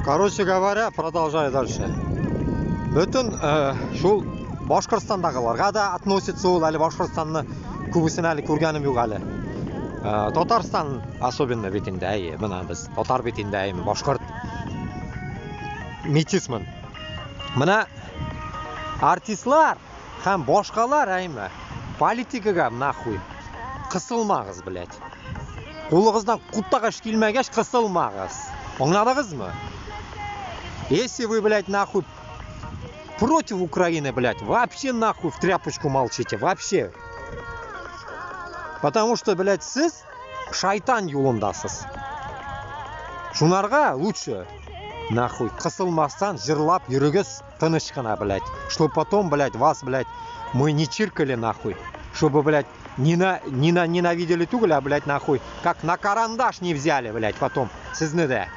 Короче говоря, продолжаю дальше. Бөтен шул Башкортстандагыларга да относится ул, әле Башкортстанны күбесен әле күргәнем юк әле. Татарстан особенно бит инде, әйе, менә без татар бит инде, әйе, башкорт метисмын. Менә артистлар һәм башкалар, әйме, политикага нахуй кысылмагыз, блядь. Кулыгыздан кутак эш килмәгәч, кысылмагыз. Аңладыгызмы? Если вы, блядь, нахуй против Украины, блядь, вообще нахуй в тряпочку молчите, вообще. Потому что, блядь, сез шайтан юлындасыз. Шунарга лучше нахуй кысылмастан җырлап йөрегез тыныч кына, блядь. Чтобы потом, блядь, вас, блядь, мы не чиркали нахуй. Чтобы, блядь, не на ненавидели түгел, а, блядь, нахуй, как на карандаш не взяли, блядь, потом сезне дә.